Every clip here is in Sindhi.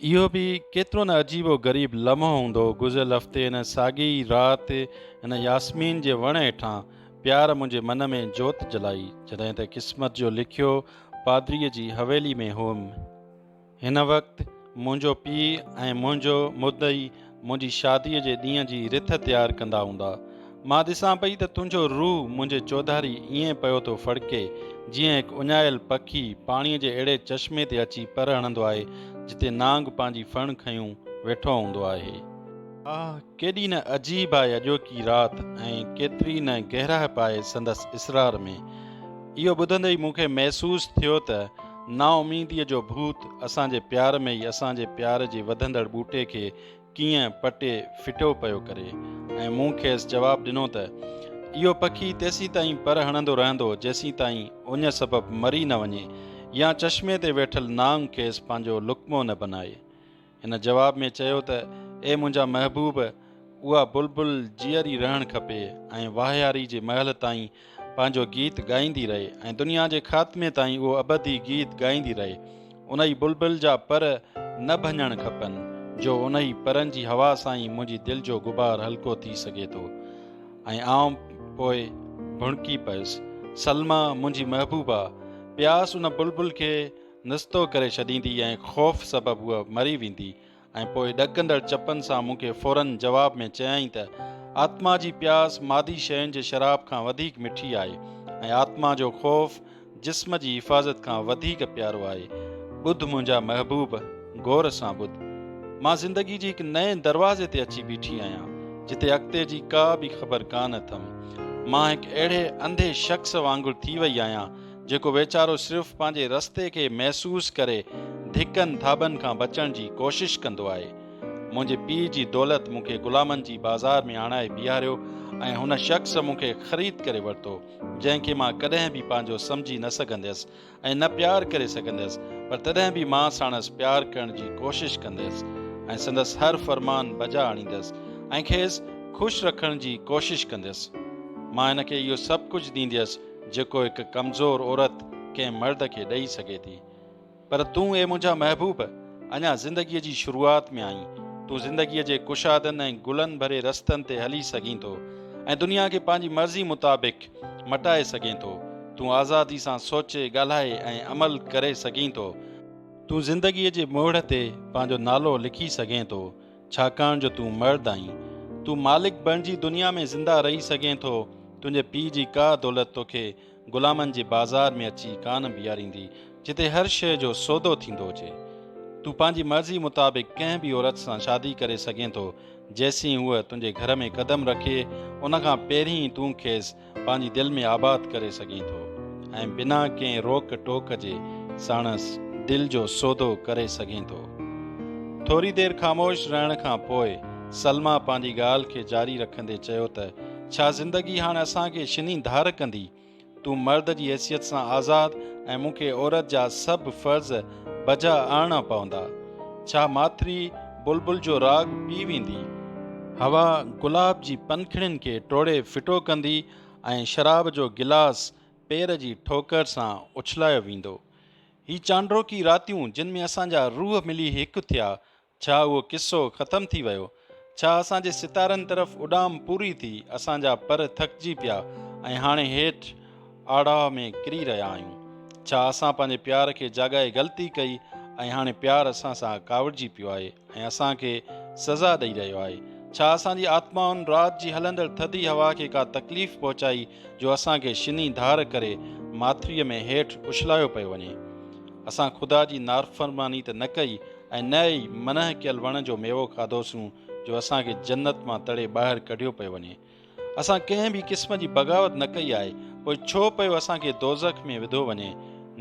اهو به ڪيترو نه عجيب و غريب لمحو هوندو، گذريل هفتي هن ساڳي ئي رات هن ياسمين جي وڻ هيٺان پيار منهنجي من ۾ جوت جلائي، جڏهن ته قسمت جو لکيو پادريء جي حويلي ۾ هئم. هن وقت منهنجو پيء ۽ منهنجو مدعي منهنجي شاديء جي ڏينهن جي رٿ تيار ڪندا هوندا. مان ڏسان پئي ته تنهنجو روح منهنجي چوڌاري ائين پيو ٿو ڦڙڪي، جيئن هڪ اڃايل پکي پاڻيء جي اهڙي چشمي تي اچي پر هڻندو آهي، جتي نانگ پنهنجي ڦڻ کنيون ويٺو هوندو آهي. آه! ڪيڏي نه عجيب آهي اڄوڪي رات ۽ ڪيتري نه گهرائپ آهي سندس اصرار ۾. اهو ٻڌندي ئي مون کي محسوس ٿيو ته نااميديء جو ڀوت اسان جي پيار ۾ ئي اسان جي پيار جي وڌندڙ ٻوٽي کي ڪيئن پٽي ڦٽو پيو ڪري ۽ مون کيس جواب ڏنو ته اهو پکي تيسيتائين پر هڻندو رهندو جيسيتائين اڃ سبب مري نه وڃي يا چشمي تي ويٺل نانگ کيس پنهنجو لقمو نه بنائي. هن جواب ۾ چيو ته اي منهنجا محبوب! اها بلبل جيئري رهڻ کپي ۽ واهياري جي مهل تائين پنهنجو گيت ڳائيندي رهي ۽ دنيا جي خاتمي تائين اهو ابدي گيت ڳائيندي رهي. انهي بلبل جا پر نه ڀڃڻ کپن، جو انهي پرن جي هوا سان ئي منهنجي دل جو غبار هلڪو ٿي سگهي ٿو. ۽ آئون پوء ڀڻڪي پيس، سلميٰ، منهنجي محبوبه! پياس ان بلبل کي نستو ڪري ڇڏيندي ۽ خوف سبب هوء مري ويندي ۽ پوء ڏڪندڙ چپن سان مون کي فوراً جواب ۾ چيائين ته آتما جي پياس مادي شين جي شراب کان وڌيڪ مٺي آهي ۽ آتما جو خوف جسم جي حفاظت کان وڌيڪ پيارو آهي. ٻڌ منهنجا محبوب، غور سان ٻڌ. مان زندگي جي هڪ نئين دروازي تي اچي بيٺي آهيان، جتي اڳتي جي ڪا به خبر ڪانه اٿم. مان هڪ اهڙي انڌي شخص وانگر ٿي وئي آهيان، جيڪو ويچارو صرف پنهنجي رستي کي محسوس ڪري ڌڪن ٿاٻن کان بچڻ جي ڪوشش ڪندو آهي. منهنجي پيء جي دولت مون کي غلامن جي بازار ۾ آڻائي بيهاريو ۽ هن شخص مون کي خريد ڪري ورتو، جنهن کي مان ڪڏهن به پنهنجو سمجهي نه سگهنديس ۽ نه پيار ڪري سگهنديس، پر تڏهن به مان ساڻس پيار ڪرڻ جي ڪوشش ڪنديس ۽ سندس هر فرمان بجا آڻيندس ۽ کيس خوش رکڻ جي ڪوشش ڪنديس. مان هن کي اهو سڀ ڪجهه ڏينديس جيڪو هڪ ڪمزور عورت ڪنهن مرد کي ڏئي سگهي ٿي. پر تون اي منهنجا محبوب! اڃا زندگيء جي شروعات ۾ آهين. تون زندگيء جي ڪشادن ۽ گلن ڀري رستن تي هلي سگهين ٿو ۽ دنيا کي پنهنجي مرضي مطابق مٽائي سگهين ٿو. تون آزادي سان سوچي، ڳالهائي ۽ عمل ڪري سگهين ٿو. تون زندگيء جي موڙ تي پنهنجو نالو لکي سگهين ٿو. ڇاڪاڻ جو تون مرد آهين. تون مالڪ بڻجي دنيا ۾ زنده رهي سگهين ٿو. تنهنجي پيء جي ڪا دولت توکي غلامن جي بازار ۾ اچي ڪانه بيهاريندي، جتي هر شيء جو سودو ٿيندو هجي. تون پنهنجي مرضي مطابق ڪنهن به عورت سان شادي ڪري سگهين ٿو. جيسين هوء تنهنجي گهر ۾ قدم رکي، ان کان پهرين ئي تون کيس پنهنجي دل ۾ آباد ڪري سگهين ٿو ۽ بنا ڪنهن روڪ ٽوڪ جي ساڻس دل جو سودو ڪري سگهين ٿو. ٿوري دير خاموش رهڻ کان پوء سلميٰ پنهنجي ڳالهه کي جاري رکندي چيو ته ڇا زندگي هاڻ اسان کي شني ڌار ڪندي؟ تون مرد جي حيثيت سان آزاد ۽ مون کي عورت جا سڀ فرض بجا آڻڻا پوندا. ڇا ماٿري بلبل جو راڳ پي ويندي؟ هوا گلاب جي پنکڙين کي ٽوڙي ڦٽو ڪندي ۽ شراب جو گلاس پير جي ٺوڪر سان اڇلايو ويندو. هي چانڊوڪي راتيون جن ۾ اسان جا روح ملي هڪ ٿيا، ڇا اهو قصو ختم ٿي ويو؟ ڇا اسان جي ستارن طرف اڏام پوري ٿي، اسان جا پر ٿڪجي پيا ۽ هاڻي هيٺ آڙاهه ۾ ڪري رهيا آهيون؟ ڇا اسان پنهنجي پيار کي جاڳائي غلطي ڪئي ۽ هاڻي پيار اسان سان ڪاوڙجي پيو آهي ۽ اسان کي سزا ڏئي رهيو آهي؟ ڇا اسان جي آتمائن رات جي هلندڙ ٿڌي هوا کي ڪا تڪليف پهچائي جو اسان کي شني ڌار ڪري ماٿريء ۾ هيٺ اڇلايو پيو وڃي؟ اسان خدا جي نافرماني ته نه ڪئي ۽ نه ئي منع ڪيل وڻ جو ميوو کاڌوسون جو اسان کي جنت مان تڙي ٻاهر ڪڍيو پيو وڃي. اسان ڪنهن به قسم جي بغاوت نه ڪئي آهي، پوء ڇو پيو اسان کي دوزخ ۾ وڌو وڃي؟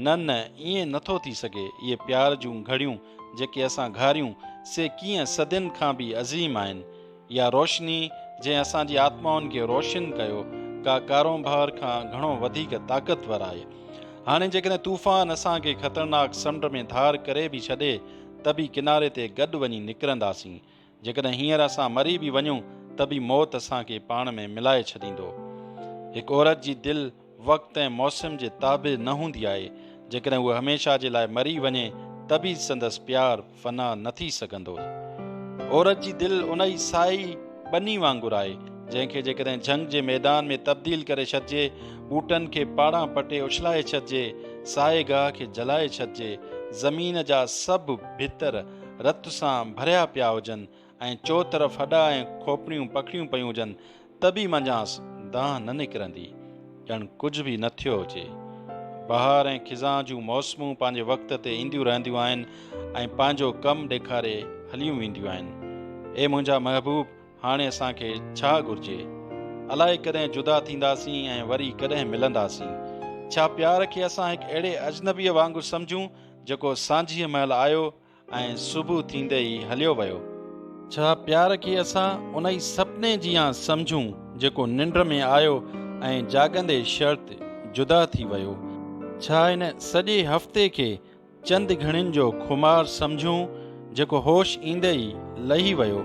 نه نه، ائين نه ٿو ٿي سگهي. اهي پيار جون گهڙيون جيڪي اسان گهاريون، سي ڪيئن صدين کان به عظيم آهن. اها روشني جنهن اسان جي آتمائن کي روشن ڪيو، ڪا ڪارونڀار کان گهڻو وڌيڪ طاقتور آهي. هاڻي جيڪڏهن طوفان اسان کي خطرناڪ سمنڊ ۾ ڌار ڪري به ڇڏي ته به ڪناري تي گڏ وڃي نڪرنداسين. جيڪڏهن هينئر اسان مري به وڃون ته به موت اسان کي پاڻ ۾ ملائي ڇڏيندو. هڪ عورت جي دل وقت ۽ موسم جي تابع نه هوندي آهي. جيڪڏهن هوء هميشه جي لاء مري وڃي ته به سندس پيار فنا نه ٿي سگهندو. عورت جي دل انهي سائي ٻني وانگر آهي، جنهن کي جيڪڏهن جهنگ جي ميدان ۾ تبديل ڪري ڇڏجي، ٻوٽن کي پاڙان پٽي اڇلائي ڇڏجي، سائي گاهه کي جلائي ڇڏجي، زمين جا سڀ ڀتر رت سان ڀريا پيا هجن ۽ چوطرف هڏا ۽ کوپڙيون پکڙيون پيون هجن ته به منجهانئس دانهن نه نڪرندي، ڄڻ ڪجهه به نه ٿيو هجي. بهار ۽ خزان جون موسمون پنهنجي وقت تي اينديون رهنديون آهن ۽ پنهنجو ڪم ڏيکاري هليون وينديون آهن. اي منهنجا محبوب! هاڻي اسان کي ڇا گهرجي؟ الائي ڪڏهن جدا ٿينداسين ۽ وري ڪڏهن ملنداسين؟ ڇا پيار کي اسان هڪ اهڙي اجنبيء وانگر سمجهون، جيڪو سانجهيء مهل آيو ۽ صبح ٿيندي ئي هليو ويو. ڇا پيار کي اسان انهي سپني جيان سمجهون جيڪو ننڊ ۾ آيو ۽ جاڳندي شرط جدا ٿي ويو؟ ڇا ان سڄي هفتي کي چند گهڙين جو خمار سمجهون جيڪو هوش ايندي ئي لهي ويو؟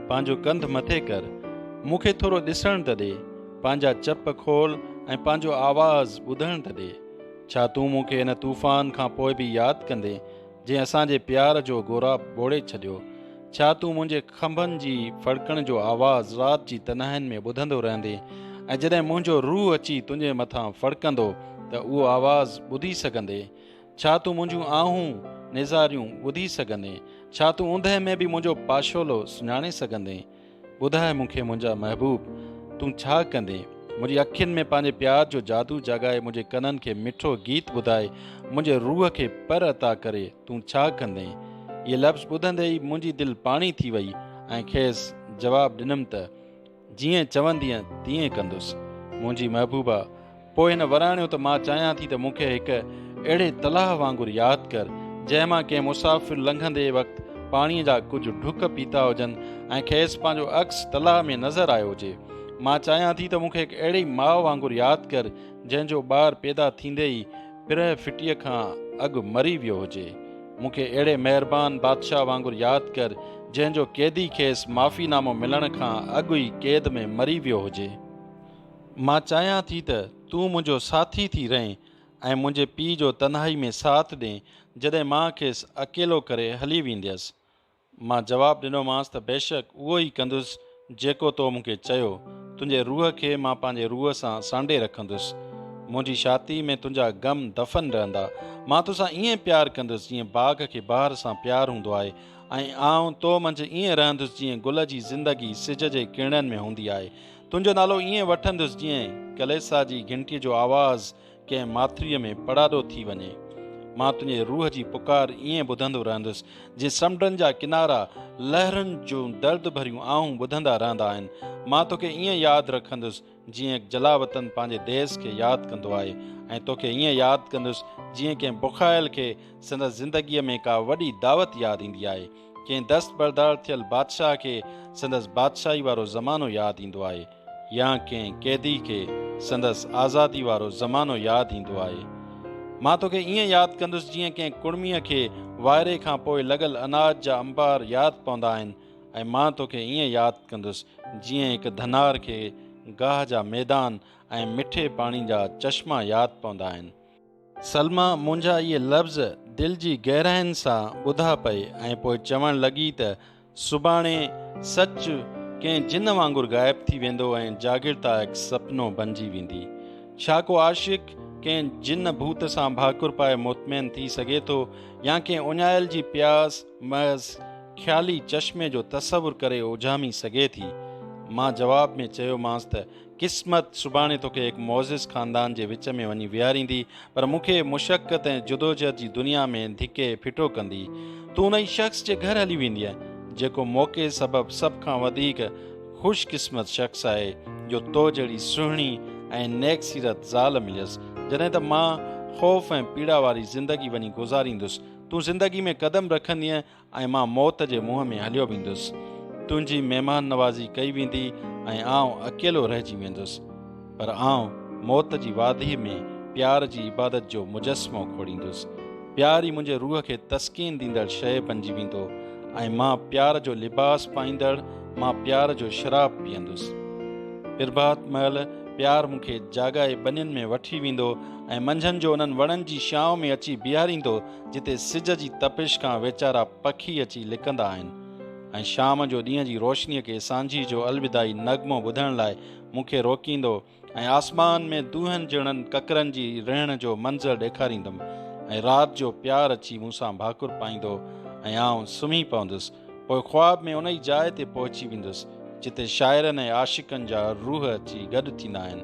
پنهنجو ڪنڌ مٿي ڪر، مون کي ٿورو ڏسڻ ته ڏي، پنهنجا چپ کول ۽ پنهنجو آواز ٻڌڻ ته ڏي. ڇا تون مون کي ان طوفان کان پوء به ياد ڪندين جنهن اسان جي پيار جو غوراب ٻوڙي ڇڏيو. ڇا تون منهنجي کنڀن جي ڦڙڪڻ جو آواز رات جي تنهائين ۾ ٻڌندو رهندين ۽ جڏهن منهنجو روح اچي تنهنجي مٿان ڦڙڪندو ته اهو آواز ٻڌي سگهندين؟ ڇا تون منهنجون آهون نيزاريون ٻڌي سگهندين؟ ڇا تون اوندهه ۾ به منهنجو پاشولو سڃاڻي سگهندين؟ ٻڌاء مون کي منهنجا محبوب، تون ڇا ڪندين؟ منهنجي اکين ۾ پنهنجي پيار جو جادو جاڳائي منهنجي ڪنن کي مٺو گيت ٻڌائي منهنجي روح کي پر عطا ڪري تون ڇا ڪندين؟ اهي لفظ ٻڌندي ئي منهنجي دل پاڻي ٿي وئي ۽ کيس جواب ڏنم ته جيئن چوندينء تيئن ڪندس. منهنجي محبوبه! پوء هن وراڻيو ته مان چاهيان ٿي ته مون کي هڪ اهڙي تلاء وانگر ياد ڪر، جنهن مان ڪنهن مسافر لنگهندي وقت پاڻيء جا ڪجهه ڍڪ پيتا هجن ۽ کيس پنهنجو عڪس تلاء ۾ نظر آيو هجي. مان چاهيان ٿي ته مون کي هڪ اهڙي ماء وانگر ياد ڪر، جنهن جو ٻار پيدا ٿيندي ئي پرهه ڦٽيء کان اڳ مري ويو هجي. مون کي اهڙي مهربان بادشاهه وانگر ياد ڪر، جنهن جو قيدي کيس معافي نامو ملڻ کان اڳ ئي قيد ۾ مري ويو هجي. مان چاهيان ٿي ته تون منهنجو ساٿي ٿي رهين ۽ منهنجي پيء جو تنهائي ۾ ساٿ ڏين جڏهن مان کيس اڪيلو ڪري هلي وينديس. مان جواب ڏنومانس ته بيشڪ اهو ئي ڪندس جيڪو تو مون کي چيو. تنهنجي روح کي مان پنهنجي روح سان سانڍي رکندس. منهنجي ڇاتي ۾ تنهنجا غم دفن رهندا. مان توسان ائين پيار ڪندس جيئن باغ کي بهار سان پيار هوندو آهي ۽ آئون تو منجهه ائين رهندس جيئن گل جي زندگي سج جي ڪرڻن ۾ هوندي آهي. تنهنجو نالو ائين وٺندس جيئن ڪليسا جي گهنٽيء جو آواز ڪنهن ماٿريء ۾ پڙاڏو ٿي وڃي. مان تنهنجي روح جي پڪار ائين ٻڌندو رهندس جيئن سمنڊن جا ڪنارا لهرن جون درد ڀريون آهون ٻڌندا رهندا آهن. مان توکي ائين ياد رکندس جيئن هڪ جلاوطن پنهنجي ديس کي ياد ڪندو آهي ۽ توکي ائين ياد ڪندس جيئن ڪنهن بکايل کي سندس زندگيء ۾ ڪا وڏي دعوت ياد ايندي آهي. ڪنهن دستبردار ٿيل بادشاهه کي سندس بادشاهي وارو زمانو ياد ايندو آهي يا ڪنهن قيدي کي سندس آزادي وارو زمانو ياد ايندو آهي. مان توکي ائين ياد ڪندس جيئن ڪنهن ڪڙميء کي وائري کان پوء لڳل اناج جا انبار ياد پوندا آهن ۽ مان توکي ائين ياد ڪندس جيئن هڪ ڌنار کي گاهه جا ميدان ۽ مٺي پاڻي جا چشما ياد پوندا آهن. سلميٰ منهنجا اهي لفظ دل جي گهراين سان ٻڌا پئي ۽ پوء چوڻ لڳي ته سڀاڻي سچ ڪنهن جن وانگر غائب ٿي ويندو ۽ جاڳرتا هڪ سپنو بنجي ويندي. ڇا ڪو عاشق ڪنهن جن ڀوت سان ڀاڪر پائي مطمئن ٿي سگهي ٿو يا ڪنهن اڃايل جي پياس محض خيالي چشمي جو تصور ڪري اجهامي سگهي ٿي؟ مان جواب ۾ چيومانس ته قسمت سڀاڻي توکي هڪ معزز خاندان جي وچ ۾ وڃي ويهاريندي، پر مون کي مشقت ۽ جدوجهد جي دنيا ۾ ڌڪي ڦٽو ڪندي. تون انهي شخص جي گهر هلي ويندينء، جيڪو موقعي سبب سڀ کان وڌيڪ خوش قسمت شخص آهي، جو تو جهڙي سهڻي ۽ نيڪ سيرت زال مليس، جڏهن ته مان خوف ۽ پيڙا واري زندگي وڃي گذاريندس. تون زندگي ۾ قدم رکندينء ۽ مان موت جي منهن ۾ هليو ويندس. تنهنجي مهمان نوازي ڪئي ويندي ۽ آئون اڪيلو رهجي ويندس. پر آئون موت جي واديء ۾ پيار جي عبادت جو مجسمو کوڙيندس. پيار ئي منهنجي روح کي تسڪين ڏيندڙ شيء بنجي ويندو ۽ مان پيار جو لباس پائيندڙ مان پيار جو شراب پيئندس. پرڀات مهل پيار مون کي جاڳائي ٻنين ۾ وٺي ويندو ۽ منجهند جو انهن وڻن جي ڇانو ۾ اچي بيهاريندو جتي سج جي تپش کان ويچارا پکي اچي لڪندا آهن ۽ شام جو ڏينهن جي روشنيء کي سانجهي جو الوداعي نغمو ٻڌڻ لاء مون کي روڪيندو ۽ آسمان ۾ دونهن جهڙن ڪڪرن جي رهڻ جو منظر ڏيکاريندم ۽ رات جو پيار اچي مون سان ڀاڪر پائيندو ۽ آئون سمهي پوندس. پوء خواب ۾ انهي جاء تي پهچي ويندس جتي شاعرن ۽ عاشقن جا روح اچي گڏ ٿيندا آهن.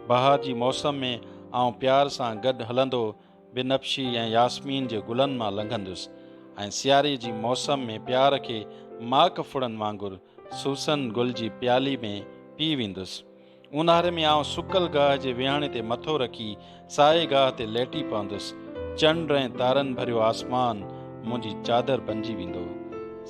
بهار جي موسم ۾ آئون پيار سان گڏ هلندو بنفشي ۽ ياسمين جي گلن مان لنگهندس ۽ سياري جي موسم ۾ پيار کي ماڪ ڦڙن وانگر سوسن گل جي پيالي ۾ پي ويندس. اونهاري ۾ آئون سڪل گاهه جي ويهاڻي تي مٿو رکي سائي گاهه تي ليٽي پوندس. چنڊ ۽ تارن ڀريو آسمان منهنجي چادر بنجي ويندو.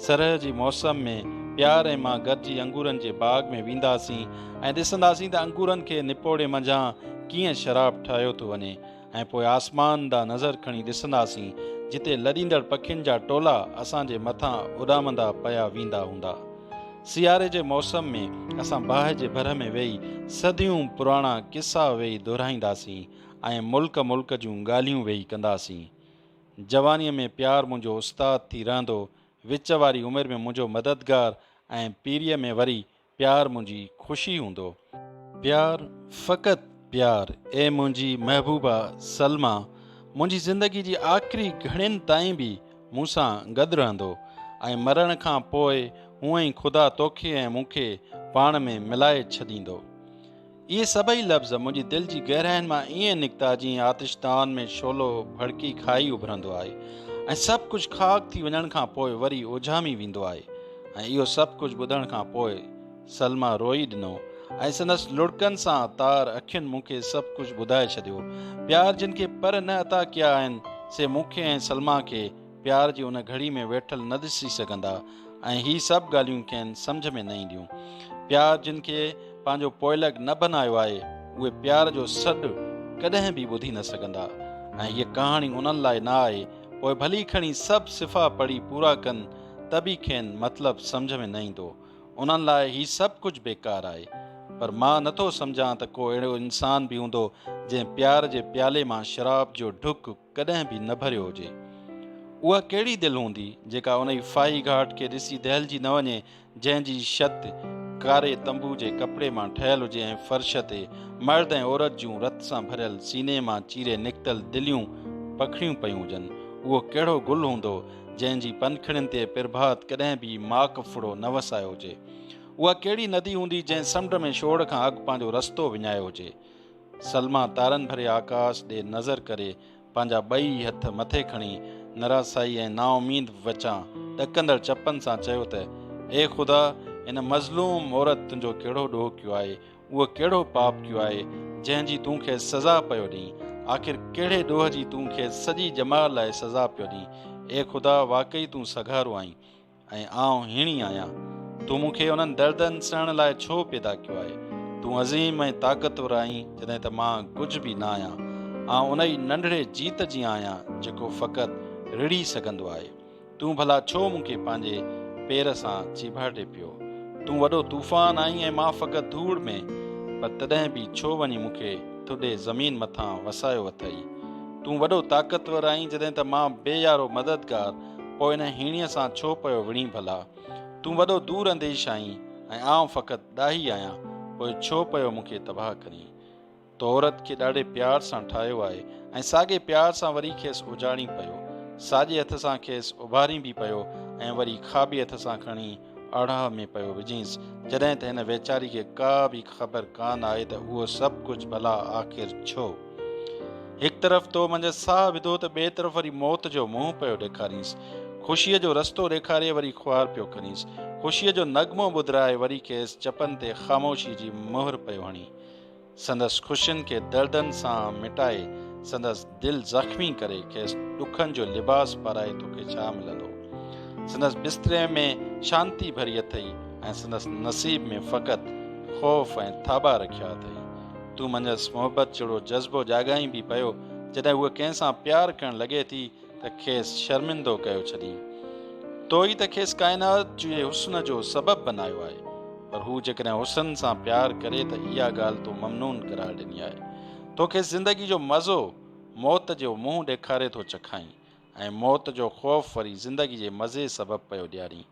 سرء جي موسم ۾ پيار ۽ مان گڏجي انگورن جي باغ ۾ وينداسين ۽ ڏسنداسين ته انگورن کي نپوڙي منجهان ڪيئن شراب ٺاهيو ٿو وڃي ۽ پوء آسمان ڏانهن نظر کڻي ڏسنداسين جتي لڏيندڙ پکين جا ٽولا اسان جي مٿان اڏامندا پيا ويندا هوندا. سياري جي موسم ۾ اسان باهه جي ڀر ۾ ويهي صديون پراڻا قصا ويهي دهرائينداسين ۽ ملڪ ملڪ جون ڳالهيون ويهي ڪنداسين. جوانيء ۾ پيار منهنجو استاد ٿي رهندو، وچ واري عمر ۾ منهنجو مددگار ۽ پيريء ۾ وري پيار منهنجي خوشي هوندو. پيار فقط پيار اي منهنجي محبوبه سلميٰ منهنجي زندگي جي آخري گهڙين تائين به مون سان گڏ رهندو ۽ مرڻ کان پوء هونئن خدا توکي ۽ مون کي پاڻ ۾ ملائي ڇڏيندو. اهي سڀئي لفظ منهنجي دل جي گهراين مان ائين نڪتا جيئن آتشدان ۾ شعلو ڀڙڪي کائي اڀرندو آهي ۽ سڀ ڪجهه خاڪ ٿي وڃڻ کان پوء وري اجهامي ويندو آهي ۽ اهو سڀ ڪجهه ٻڌڻ کان پوء سلميٰ روئي ڏنو ۽ سندس لڙڪن سان تار اکين مون کي سڀ ڪجهه ٻڌائي ڇڏيو. پيار جن کي پر نه عطا ڪيا آهن سي مون کي ۽ سلميٰ کي پيار جي ان گهڙي ۾ ويٺل نه ڏسي سگهندا ۽ هي سڀ ڳالهيون کين سمجهه ۾ نه اينديون. پيار جن کي پنهنجو پوئلڳ نه بنايو آهي، اهي پيار جو سڏ ڪڏهن به ٻڌي نه سگهندا ۽ هيء ڪهاڻي انهن لاء نه آهي، پوء ڀلي کڻي سڀ صفا پڙهي پورا ڪن ته به کين مطلب سمجهه ۾ نه ايندو. انهن لاء هي سڀ ڪجهه بيڪار آهي. پر مان نه ٿو سمجهان ته ڪو اهڙو انسان به هوندو جنهن پيار جي پيالي مان شراب جو ڍڪ ڪڏهن به نه ڀريو هجي. اها ڪهڙي دل هوندي جيڪا انهي ڦاهي گهاٽ کي ڏسي دهلجي نه وڃي جنهن جي ڇت ڪاري تنبو جي ڪپڙي مان ٺهيل هجي ۽ فرش تي مرد ۽ عورت جون رت سان ڀريل سيني مان چيري نڪتل دليون پکڙيون پيون هجن. اهو ڪهڙو گل هوندو جنهن جي پنکڙين تي پرڀات ڪڏهن به ماڪ ڦڙو نه وسايو هجي. اها ڪهڙي ندي هوندي جنهن سمنڊ ۾ ڇوڙ کان اڳ پنهنجو رستو وڃايو هجي. سلميٰ تارن ڀري آڪاس ڏي نظر ڪري پنهنجا ٻئي هٿ مٿي کڻي نراسائي ۽ نااميد وچان ڏڪندڙ چپن سان چيو ته، اي خدا! هن مظلوم عورت تنهنجو ڪهڙو ڏوهه ڪيو آهي؟ اهو ڪهڙو پاپ ڪيو آهي، جنهن جي تون کيس سزا پيو ڏين؟ آخر ڪهڙي ڏوهه جي تون کيس سڄي ڄمار لاء سزا پيو ڏين؟ اي خدا! واقعي تون سگهارو آهين. ۽ آئون هيڻي آهيان. تون مون کي انهن دردن سهڻ لاء ڇو پيدا ڪيو آهي؟ تون عظيم ۽ طاقتور آهين، جڏهن ته مان ڪجهه به نه آهيان. آئون انهي ننڍڙي جيت جيان آهيان، جيڪو فقط رڙهي سگهندو آهي. تون ڀلا ڇو مون کي پنهنجي پير سان چيڀاٽي پيو؟ تون وڏو طوفان آهين ۽ مان فقط ڌوڙ ۾، پر تڏهن به ڇو وڃي مون کي ٿڏي زمين مٿان وسايو اٿئي؟ تون وڏو طاقتور آهين، جڏهن ته مان بي يارو مددگار، پوء ان هيڻيء سان ڇو پيو وڙهين ڀلا؟ تون وڏو دور انديش آهين ۽ آئون فقط ڏاهي آهيان، پوء ڇو پيو مون کي تباهه ڪرين؟ تو عورت کي ڏاڍي پيار سان ٺاهيو آهي ۽ ساڳئي پيار سان وري کيس اجاڙين پيو. ساڄي هٿ سان کيس اڀارين به پيو ۽ وري کاٻي هٿ سان کڻي آڙاهه ۾ پيو وجهينس، جڏهن ته هن ويچاري کي ڪا به خبر ڪانه آهي ته اهو سڀ ڪجهه ڀلا آخر ڇو؟ هڪ طرف تو منجهس ساهه وڌو ته ٻئي طرف وري موت جو منهن پيو ڏيکارينس. خوشيء جو رستو ڏيکاري وري خوار پيو ڪرينس. خوشيء جو نغمو ٻڌرائي وري کيس چپن تي خاموشيء جي مهر پيو هڻين. سندس خوشين کي دردن سان مٽائي سندس دل زخمي ڪري کيس ڏکن جو لباس پارائي توکي ڇا ملندو؟ سندس بستري ۾ شانتي ڀري اٿئي ۽ سندس نصيب ۾ فقط خوف ۽ ٿاٻا رکيا اٿئي. تون منجهس محبت جهڙو جذبو جاڳائين به پيو، جڏهن هوء ڪنهن سان پيار ڪرڻ لڳي ٿي ته کيس شرمندو ڪيو ڇڏين. تو ئي ته کيس ڪائنات جي حسن جو سبب بنايو آهي. پر هو جيڪڏهن حسن سان پيار ڪري ته اها ڳالهه تو ممنون قرار ڏني آهي. توکي زندگي جو مزو موت جو منهن ڏيکاري ٿو چکائين ۽ موت جو خوف وري زندگي جي مزي سبب پيو ڏيارين.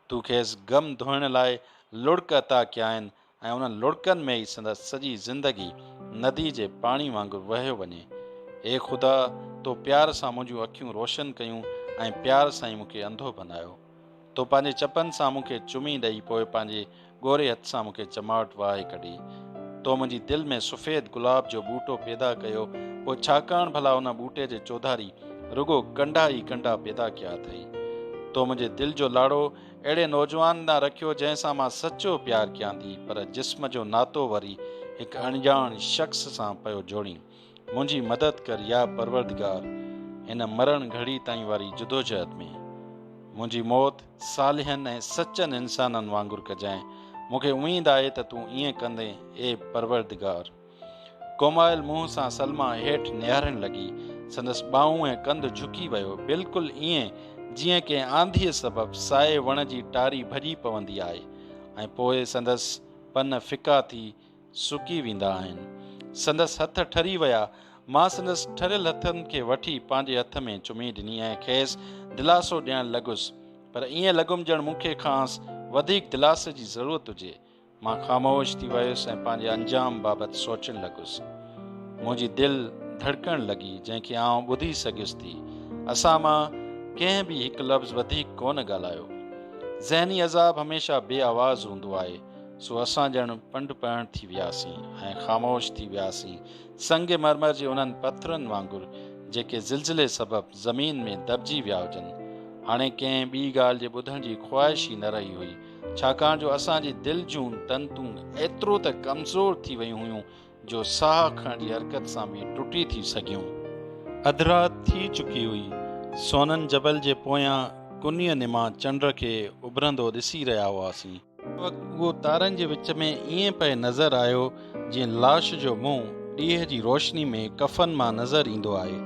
تو کيس غم ڌوئڻ لاء لڙڪ عطا ڪيا آهن ۽ انهن لڙڪن ۾ ئي سندس سڄي زندگي ندي جي پاڻي وانگر وهيو وڃي. اي خدا! تو پيار سان منهنجون اکيون روشن ڪيون ۽ پيار سان ئي مون کي انڌو بنايو. تو پنهنجي چپن سان مون کي چمي ڏئي پوء پنهنجي ڳوري هٿ سان مون کي چماٽ وهائي ڪڍي. تو منهنجي دل ۾ سفيد گلاب جو ٻوٽو پيدا ڪيو، پوء ڇاڪاڻ ڀلا ان ٻوٽي جي چوڌاري رڳو ڪنڊا ئي ڪنڊا پيدا ڪيا اٿئي؟ تو منهنجي دل جو لاڙو اهڙي نوجوان ڏانهن رکيو، جنهن سان مان سچو پيار ڪيان ٿي، پر جسم جو ناتو وري هڪ اڻڄاڻ شخص سان پيو جوڙين. منهنجي مدد ڪر يا پروردگار هن مرڻ گهڙي تائين واري جدوجهد ۾. منهنجي موت صالحن ۽ سچن انسانن وانگر ڪجانء. مون کي اميد آهي ته تون ائين ڪندين اي پروردگار. ڪومايل منهن سان سلميٰ هيٺ نهارڻ لڳي. سندس ٻانهون ۽ ڪنڌ جهڪي ويو. بلڪل ائين جيئن ڪنهن آنڌيء سبب سائي وڻ جي ٽاري ڀڄي پوندي آهي ۽ پوء سندس پن ڦڪا ٿي سڪي ويندا آهن. سندس هٿ ٺري ويا. مان سندس ٺريل هٿن کي وٺي پنهنجي هٿ ۾ چمي ڏني ۽ کيس دلاسو ڏيڻ لڳس. پر ائين لڳم ڄڻ مون کي کانئس وڌيڪ دلاسي جي ضرورت هجي. مان خاموش ٿي ويس ۽ پنهنجي انجام بابت سوچڻ لڳس. منهنجي دل ڌڙڪڻ لڳي، جنهن کي آئون ٻڌي سگهيس ٿي. اسان مان ڪنهن به هڪ لفظ وڌيڪ ڪونه ڳالهايو. ذهني عذاب هميشه بي آواز هوندو آهي. سو اسان ڄڻ پنڊ پهڻ ٿي وياسين ۽ خاموش ٿي وياسين، سنگ مرمر جي انهن پٿرن وانگر جيڪي زلزلي سبب زمين ۾ دٻجي ويا هجن. هاڻي ڪنهن ٻي ڳالهه جي ٻڌڻ جي خواهش ئي نه رهي هئي، ڇاڪاڻ جو اسان جي دل جون تنتون ايترو ته ڪمزور ٿي ويون هيون جو ساهه کڻڻ جي حرڪت سان به ٽٽي ٿي سگهيون. اڌ رات ٿي چڪي هئي. سونن جبل جي پويان ڪنيء نما چنڊ کي اڀرندو ڏسي رهيا هئاسين. ان وقت اهو تارن جي وچ ۾ ائين پئي نظر آيو جيئن لاش جو منهن ڏينهن جي روشني ۾ ڪفن مان نظر ايندو آهي.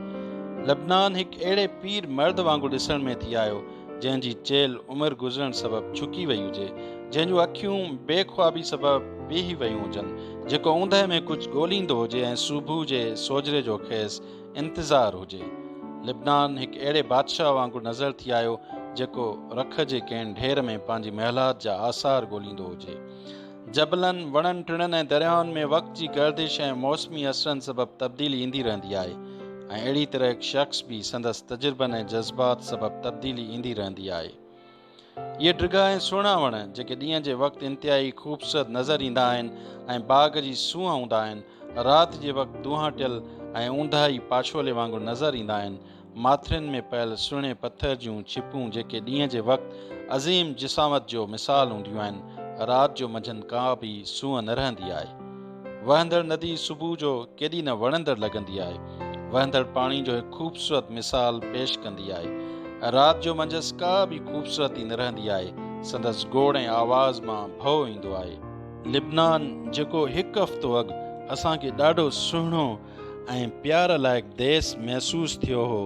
لبنان هڪ اهڙي پير مرد وانگر ڏسڻ ۾ ٿي آيو جنهن جي چيلهه عمر گذرڻ سبب جهڪي وئي هجي، جنهن جون اکيون بي خوابي سبب بيهي ويون هجن، جيڪو اوندهه ۾ ڪجهه ڳوليندو هجي ۽ صبح جي سوجهري جو کيس انتظار هجي. لبنان هڪ اهڙي بادشاهه وانگر نظر ٿي آيو، جيڪو رک جي ڪنهن ڍير ۾ پنهنجي محلات جا آثار ڳوليندو هجي. جبلن، وڻن ٽڻن ۽ درياهن ۾ وقت جي گردش ۽ موسمي اثرن سبب تبديلي ايندي رهندي آهي ۽ اهڙي طرح هڪ شخص به سندس تجربن ۽ جذبات سبب تبديلي ايندي رهندي آهي. اهي ڊگها ۽ سهڻا وڻ جيڪي ڏينهن جي وقت انتهائي خوبصورت نظر ايندا آهن ۽ باغ جي سونهن هوندا آهن، رات جي وقت دونهاٽيل ۽ اونداهي پاڇولي وانگر نظر ايندا آهن. ماٿرين ۾ پيل سهڻي پٿر جون ڇپون جيڪي ڏينهن جي وقت عظيم جسامت جو مثال هونديون آهن، رات جو منجهن ڪا به سونهن نه رهندي آهي. وهندڙ ندي صبح جو ڪيڏي نه وڻندڙ لڳندي آهي. وهندڙ پاڻي جو هڪ خوبصورت مثال پيش ڪندي آهي. رات جو منجهس ڪا به خوبصورتي نه رهندي آهي. سندس گوڙ ۽ آواز مان ڀؤ ايندو آهي. لبنان جيڪو هڪ هفتو اڳ اسان کي ڏاڍو سهڻو ۽ پيار لائق ديس محسوس ٿيو هو،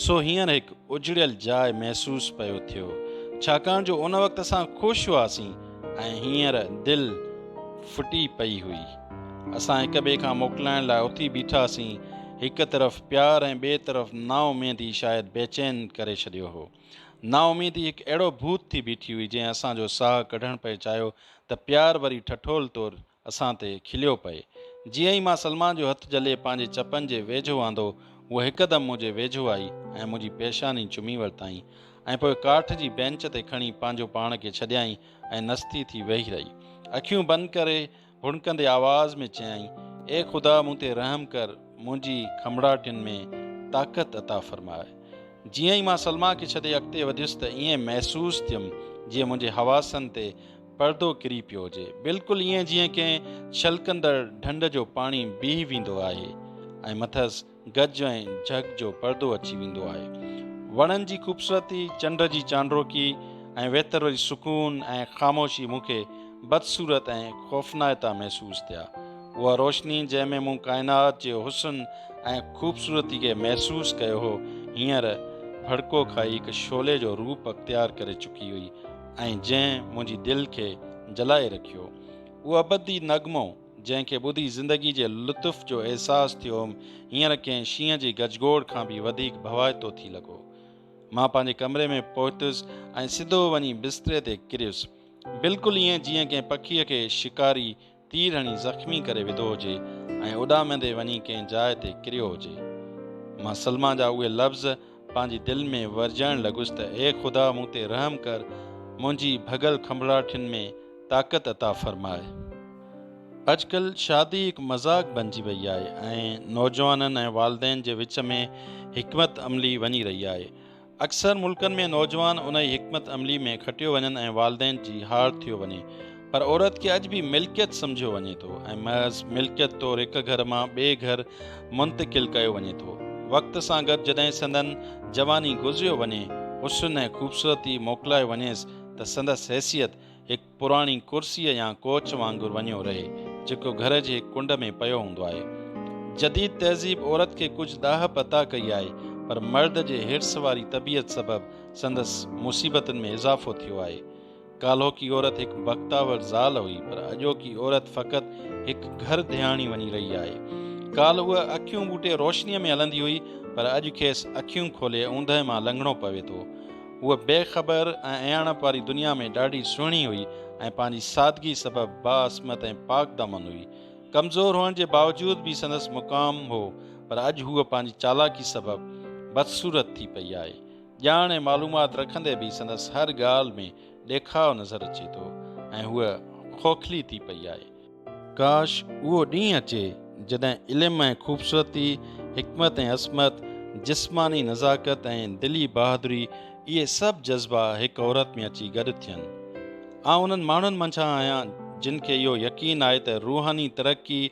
سو هينئر هڪ اجڙيل جاء محسوس پيو ٿيو. ڇاڪاڻ جو ان وقت اسان خوش هئاسين ۽ هينئر دل ڦٽي پئي هئي. اسان هڪ ٻئي کان موڪلائڻ لاء اٿي بيٺاسين. هڪ طرف پيار ۽ ٻئي طرف نااميدي شايد بيچين ڪري ڇڏيو هو. نااميدي هڪ اهڙو ڀوت ٿي بيٺي هئي، جنهن اسان جو ساهه ڪڍڻ پئي چاهيو ته پيار وري ٺٺول طور اسان تي کليو پئي. جيئن ئي مان سلمان جو هٿ جهلي پنهنجي چپن جي ويجهو آندو، هوء هڪدم منهنجي ويجهو آئي ۽ منهنجي پيشاني چمي ورتائين ۽ پوء ڪاٺ جي بينچ تي کڻي پنهنجو پاڻ کي ڇڏيائين ۽ نستي ٿي ويهي رهي. اکيون بند ڪري ڀڻڪندي آواز ۾ چيائين، اي خدا مون تي رحم ڪر، منهنجي کنڀڙاٽين ۾ طاقت عطا فرماء. جيئن ئي مان سلمان کي ڇڏي اڳتي وڌيس ته ائين محسوس ٿيم جيئن منهنجي حواسن تي پردو ڪري پيو هجي. بلڪل ائين جيئن ڪنهن ڇلڪندڙ ڍنڍ جو پاڻي بيهي ويندو آهي ۽ مٿس گج ۽ جهڳ جو پردو اچي ويندو آهي. وڻن جي خوبصورتي، چنڊ جي چانڊوڪي ۽ ويتر وري سڪون ۽ خاموشي مون کي بدصورت ۽ خوفنائتا محسوس ٿيا. اها روشني جنهن ۾ مون ڪائنات جي حسن ۽ خوبصورتي کي محسوس ڪيو هو، هينئر ڀڙڪو کائي هڪ شعلي جو روپ اختيار ڪري چڪي هئي ۽ جنهن منهنجي دل کي جلائي رکيو. اهو ابدي نغمو، جنهن کي ٻڌي زندگي جي لطف جو احساس ٿيو هوم، هينئر ڪنهن شينهن جي گجگوڙ کان به وڌيڪ ڀوائتو ٿي لڳو. مان پنهنجي ڪمري ۾ پهتس ۽ سڌو وڃي بستري تي ڪريس. بلڪل ائين جيئن ڪنهن پکيء کي شڪاري تير هڻي زخمي ڪري وڌو هجي ۽ اڏامندي وڃي ڪنهن جاء تي ڪريو هجي. مان سلميٰ جا اهي لفظ پنهنجي دل ۾ ورجائڻ لڳس ته اي خدا مون تي رحم ڪر، منهنجي ڀڳل کنڀڙاٺين ۾ طاقت عطا فرماء. اڄڪلهه شادي هڪ مذاق بنجي وئي آهي ۽ نوجوانن ۽ والدين جي وچ ۾ حڪمت عملي وڃي رهي آهي. اڪثر ملڪن ۾ نوجوان انهي حڪمت عملي ۾ کٽيو وڃن ۽ والدين جي هار ٿيو وڃي پر عورت کي اڄ به ملڪيت سمجهيو وڃي ٿو ۽ محض ملڪيت طور هڪ گهر مان ٻئي گهر منتقل ڪيو وڃي ٿو. وقت سان گڏ جڏهن سندن جواني گذريو وڃي، حسن ۽ خوبصورتي موڪلايو وڃيس ته سندس حيثيت هڪ پراڻي ڪرسيء يا ڪوچ وانگر وڃيو رهي، جيڪو گهر جي هڪ ڪنڊ ۾ پيو هوندو آهي. جديد تهذيب عورت کي ڪجهه ڏاهپ عطا ڪئي آهي، پر مرد جي حرص واري طبيعت سبب سندس مصيبتن ۾ اضافو ٿيو آهي. ڪالهوڪي عورت هڪ بختاور زال هئي، پر اڄوڪي عورت فقط هڪ گهر ڌياڻي وڃي رهي آهي. ڪالهه هوء اکيون ٻوٽي روشنيء ۾ هلندي هئي، پر اڄ کيس اکيون کولي اوندهه مان لنگهڻو پوي ٿو. هوء بي خبر ۽ اياڻپ واري دنيا ۾ ڏاڍي سهڻي هئي ۽ پنهنجي سادگي سبب باعصمت ۽ پاڪ دامن هئي. ڪمزور هئڻ جي باوجود به سندس مقام هو، پر اڄ هوء پنهنجي چالاڪي سبب بدصورت ٿي پئي آهي. ڄاڻ ۽ معلومات رکندي به سندس هر ڳالهه ۾ ڏيکاء نظر اچي ٿو ۽ هوء کوکلي ٿي پئي آهي. ڪاش اهو ڏينهن اچي جڏهن علم ۽ خوبصورتي، حڪمت ۽ عصمت، جسماني نزاڪت ۽ دلي بهادري اهي سڀ جذبا هڪ عورت ۾ اچي گڏ ٿين. آئون انهن ماڻهن منجهان آهيان جن کي اهو يقين آهي ته روحاني ترقي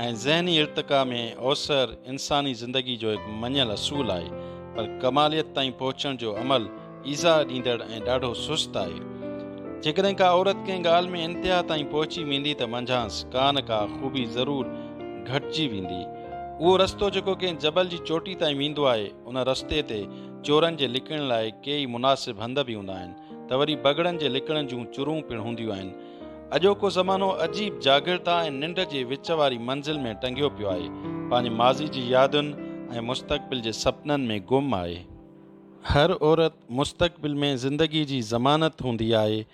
۽ ذهني ارتقا ۾ اوسر انساني زندگي جو هڪ مڃيل اصول آهي پر ڪماليت تائين پهچڻ جو عمل ايذاء ڏيندڙ ۽ ڏاڍو سست آهي. جيڪڏهن ڪا عورت ڪنهن ڳالهه ۾ انتها تائين پهچي ويندي ته منجهانئس ڪا نه ڪا خوبي ضرور گهٽجي ويندي. اهو رستو جيڪو ڪنهن جبل جي چوٽي تائين ويندو آهي، ان رستي تي چورن جي لڪڻ لاء ڪيئي مناسب هنڌ به هوندا آهن ته وري بگهڙن جي لڪڻ جون چرون پڻ هونديون آهن. اڄوڪو زمانو عجيب جاڳرتا ۽ ننڊ جي وچ واري منزل ۾ ٽنگيو پيو آهي. پنهنجي ماضي جي يادن ۽ مستقبل جي سپنن ۾ گم آهي. هر عورت مستقبل ۾ زندگي جي ضمانت هوندي آهي.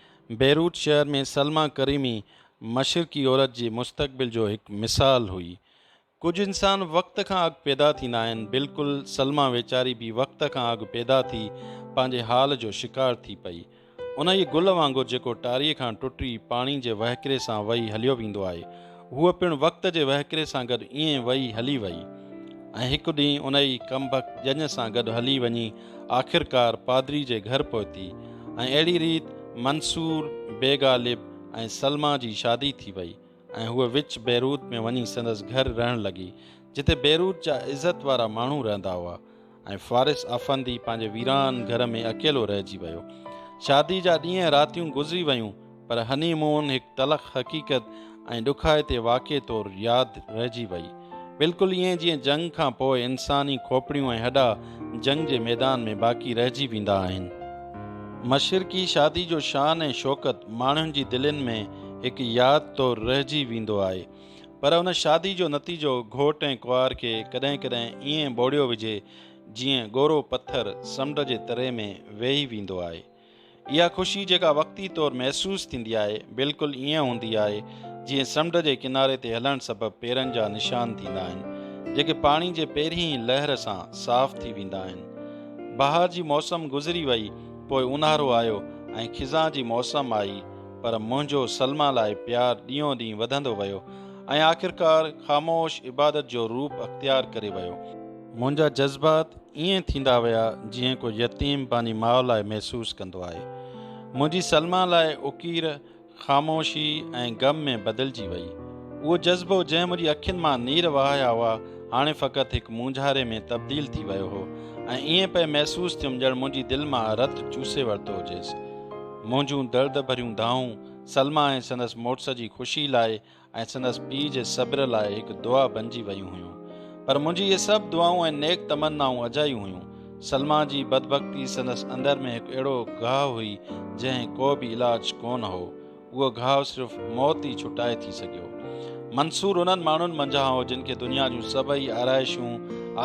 بيروت شهر ۾ سلميٰ ڪريمي مشرقي عورت جي مستقبل جو هڪ مثال هئي. ڪجهه انسان وقت کان اڳ پيدا ٿيندا آهن، بلڪل سلميٰ ويچاري به وقت کان اڳ پيدا ٿي پنهنجي حال جو شڪار ٿي پئي. انهيء گل وانگر جيڪو ٽاريء کان ٽٽي پاڻي جي وهڪري سان وهي هليو ويندو آهي، هوء پڻ وقت جي وهڪري سان گڏ ائين وهي هلي ويئي ۽ هڪ ڏينهن انهيء ڪمبخت ڄڃ سان گڏ هلي وڃي آخرڪار پادري جي گهر پهتي ۽ اهڙي ريت منصور بيغالب ۽ سلميٰ جي شادي ٿي وئي. ۽ هوء وچ بيروت ۾ وڃي سندس گهر رهڻ لڳي، جتي بيروت جا عزت وارا ماڻهو رهندا هئا ۽ فارس آفندي پنهنجي ويران گهر ۾ اڪيلو رهجي ويو. شادي جا ڏينهن راتيون گذري ويون، پر هني مون هڪ تلخ حقيقت ۽ ڏکائتي واقعي طور ياد رهجي وئي. بلڪل ائين جيئن جنگ کان پوء انساني کوپڙيون ۽ هڏا جنگ جي ميدان ۾ باقي رهجي ويندا آهن. مشرقي شادي جو شان ۽ شوڪت ماڻهن جي دلين ۾ هڪ ياد طور رهجي ويندو آهي. پر ان شادي جو نتيجو گهوٽ ۽ ڪنوار کي ڪڏهن ڪڏهن ائين ٻوڙيو وجهي جيئن ڳورو پٿر سمنڊ جي تري ۾ ويهي ويندو آهي. اها خوشي جيڪا وقتي طور محسوس ٿيندي آهي، بلڪل ائين هوندي آهي جيئن سمنڊ جي ڪناري تي هلڻ سبب پيرن جا نشان ٿيندا آهن، جيڪي پاڻي جي پهرين لهر سان صاف ٿي ويندا آهن. بهار جي موسم گذري وئي، پوء اونهارو آيو ۽ خزان جي موسم آئي، پر منهنجو سلميٰ لاء پيار ڏينهون ڏينهن وڌندو ويو ۽ آخرڪار خاموش عبادت جو روپ اختيار ڪري ويو. منهنجا جذبات ائين ٿيندا ويا جيئن ڪو يتيم پنهنجي ماء لاء محسوس ڪندو آهي. منهنجي سلميٰ لاء اڪير خاموشي ۽ غم ۾ بدلجي وئي. اهو جذبو جنهن منهنجي اکين مان نير وهايا هئا، هاڻي فقط هڪ مونجهاري ۾ تبديل ٿي ويو هو ۽ ائين پئي محسوس ٿيم ڄڻ منهنجي دل مان رت چوسي ورتو هجيس. منهنجون درد ڀريون دانهون سلميٰ ۽ سندس مڙس جي خوشي لاء ۽ سندس پيء جي صبر لاء هڪ دعا بنجي ويون هيون. پر منهنجي اهي سڀ دعائون ۽ نيڪ تمنائون اجايون هيون. سلميٰ جي بدبختي سندس اندر ۾ هڪ اهڙو گهاء هئي، جنهن ڪو به علاج ڪونه هو. اهو گهاء صرف موت ئي ڇٽائي ٿي سگهيو. منصور انهن ماڻهن منجهان هو جن کي دنيا جون سڀئي آرائشون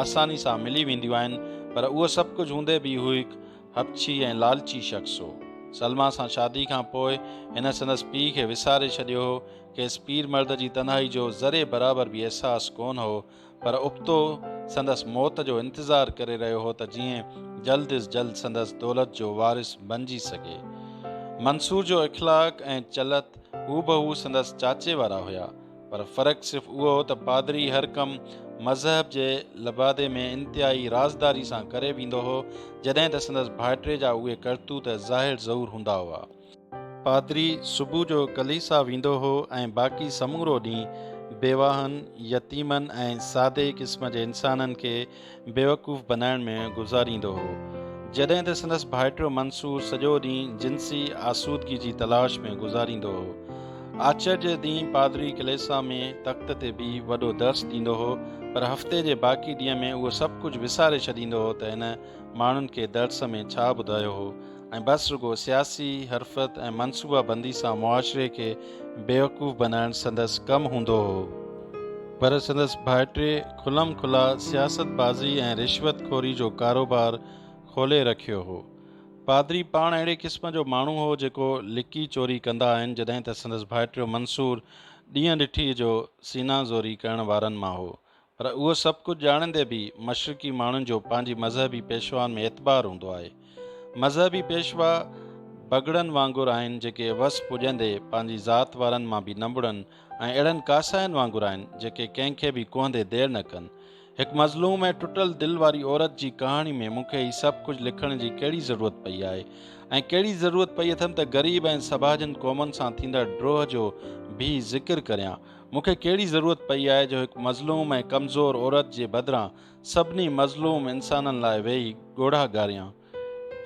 آساني سان ملي وينديون آهن پر اهو سڀ ڪجهه هوندي به هو هڪ هٻڇي ۽ لالچي شخص هو. سلميٰ سان شادي کان پوء هن سندس پيء کي وساري ڇڏيو هو. کيس پير مرد جي تنهائي جو ذري برابر به احساس ڪونه هو پر ابتو سندس موت جو انتظار ڪري رهيو هو ته جيئن جلد از جلد سندس دولت جو وارث بنجي سگهي. منصور جو اخلاق ۽ چلت هوبهو سندس چاچي وارا هيا، پر فرق صرف اهو هو ته پادري هر ڪم مذهب جي لبادي ۾ انتهائي رازداري سان ڪري ويندو هو، جڏهن ته سندس ڀائٽي جا اهي ڪرتوت ظاهر ظهور هوندا هئا. پادري صبح جو ڪليسا ويندو هو ۽ باقي سمورو ڏينهن بيواهن، يتيمن ۽ سادي قسم جي انسانن کي بيوقوف بنائڻ ۾ گذاريندو هو. جڏهن ته سندس ڀائٽيو منصور سڄو ڏينهن جنسي آسودگي جي تلاش ۾ گذاريندو هو. آچر جي ڏينهن پادري ڪليسا ۾ تخت تي بيهي وڏو درس ڏيندو هو، پر هفتي جي باقي ڏينهن ۾ اهو سڀ ڪجهه وساري ڇڏيندو هو ته هن ماڻهن کي درس ۾ ڇا ٻڌايو هو. ۽ بس رڳو سياسي حرفت ۽ منصوبه بندي سان معاشري کي بيوقوف بنائڻ سندس ڪم هوندو هو. پر سندس ڀائٽي کلم کلا سياست بازي ۽ رشوت خوري جو ڪاروبار کولي رکيو هو. پادري پاڻ اهڙي قسم جو ماڻهو هو جيڪو لڪي چوري ڪندا آهن جڏهن ته سندس ڀائٽيو منصور ڏينهن ڏٺي جو سينا زوري ڪرڻ وارن مان هو. پر اهو سڀ ڪجهه ڄاڻندي به مشرقي ماڻهن جو پنهنجي مذهبي پيشوائن ۾ اعتبار هوندو آهي. مذهبي پيشوا بگهڙن وانگر آهن جيڪي وس پڄندي پنهنجي ذات وارن مان به ننبڙن ۽ اهڙن ڪاسائين وانگر آهن جيڪي ڪنهن کي به ڪهندي دير نه ڪن. هڪ مظلوم ۽ ٽٽل دل واري عورت جي ڪهاڻي ۾ مون کي هي سڀ ڪجهه لکڻ جي ڪهڙي ضرورت پئي آهي ۽ ڪهڙي ضرورت پئي اٿم ته غريب ۽ سٻاجهن قومن سان ٿيندڙ ڊوهه جو به ذڪر ڪريان. مون کي ڪهڙي ضرورت پئي آهي جو هڪ مظلوم ۽ ڪمزور عورت جي بدران سڀني مظلوم انسانن لاء ويهي ڳوڙها ڳاريان؟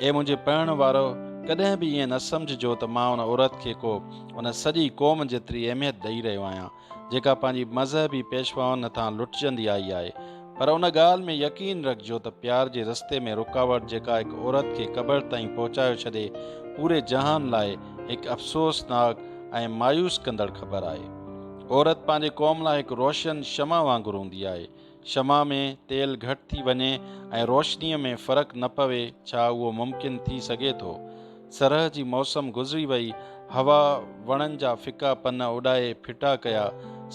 اي منهنجي پڙهڻ وارؤ! ڪڏهن به ائين نه سمجهجو ته مان ان عورت کي ڪو ان سڄي قوم جيتري اهميت ڏئي رهيو آهيان، جيڪا پنهنجي مذهبي پيشوائن هٿان لٽجندي آئي آهي. پر ان ڳالهه ۾ يقين رکجو ته پيار جي رستي ۾ رڪاوٽ جيڪا هڪ عورت کي قبر تائين پهچايو ڇڏي، پوري جهان لاء هڪ افسوسناڪ ۽ مايوس ڪندڙ خبر آهي. عورت پنهنجي قوم لاء هڪ روشن شمع وانگر هوندي آهي. شمع ۾ تيل گهٽ ٿي وڃي ۽ روشنيء ۾ فرق نه پوي ڇا اهو ممڪن ٿي سگهي ٿو؟ سرء جي موسم گذري وئي، هوا وڻن جا ڦڪا پن اڏائي ڦٽا ڪيا،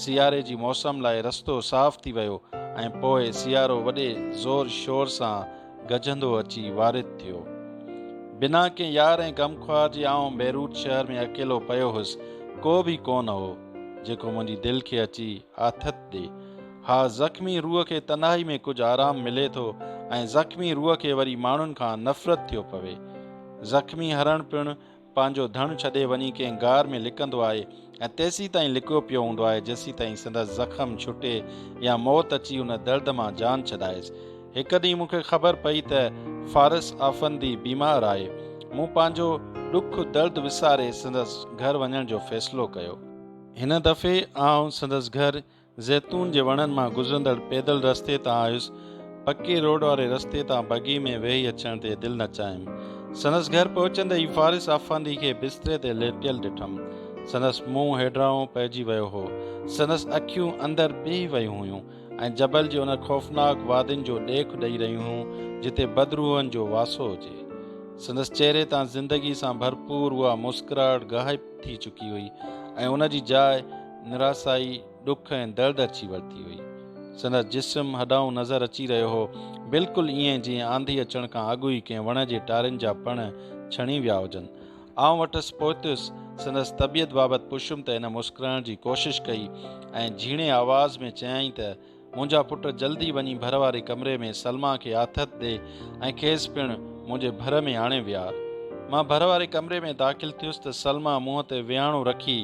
سياري جي موسم لاء رستو صاف ٿي ويو ۽ پوء سيارو وڏي زور شور سان گجندو اچي وارد ٿيو. بنا ڪنهن يار ۽ غمخوار جي آئون بيروت شهر ۾ اڪيلو پيو هيس. ڪو به ڪونه هو، جيڪو منهنجي دل کي اچي آٿت ڏي. ها، زخمي روح کي تنهائي ۾ ڪجهه آرام ملي ٿو ۽ زخمي روح کي وري ماڻهن کان نفرت ٿيو پوي. زخمي هرڻ پڻ پنهنجو ڌڻ ڇڏي وڃي ڪنهن غار ۾ لڪندو آهي ۽ تيسيتائين لڪيو پيو هوندو آهي جيسيتائين سندس زخم ڇٽي يا موت اچي ان درد مان جان ڇڏائيس. هڪ ڏينهن مون کي خبر پئي ته فارس آفندي بيمار آهي. مون پنهنجو ڏک درد وساري سندس گهر وڃڻ جو فيصلو ڪيو. هن دفعي آئون سندس گهر زيتون جي وڻن مان گذرندڙ پيدل رستي تان آيس. پڪي روڊ واري رستي تان بگي ۾ ويهي اچڻ تي دل نه چاهيم. سندس گهر پهچندي ئي فارس آفندي کي بستري تي ليٽيل ڏٺم. سندس منهن هيڊراهون پئجي ويو هو. سندس اکيون اندر پيهي ويون هيون ۽ جبل جي ان خوفناڪ وادين جو ڏيک ڏئي رهيون هيون جتي بدروحن جو واسو هجي. سندس چهري تان زندگي سان ڀرپور اها مسڪراهٽ غائب ٿي چڪي هئي ۽ ان جي جاء نراسائي، ڏک ۽ درد اچي ورتي هئي. سندس جسم هڏائون نظر اچي رهيو هو، بلڪل ائين جيئن آنڌي اچڻ کان اڳ ئي ڪنهن وڻ جي ٽارين جا پڻ ڇڻي ويا هجن. آئون وٽس پهتس، سندس طبيعت بابت پڇيم ته هن مسڪرائڻ جي ڪوشش ڪئي ۽ جهيڻي آواز ۾ چيائين ته، منهنجا پٽ جلدي وڃي ڀر واري ڪمري ۾ سلميٰ کي آٿت ڏي ۽ کيس پڻ منهنجي ڀر ۾ آڻي ويهار. مان ڀر واري ڪمري ۾ داخل ٿيس ته سلميٰ منهن تي ويهاڻو رکي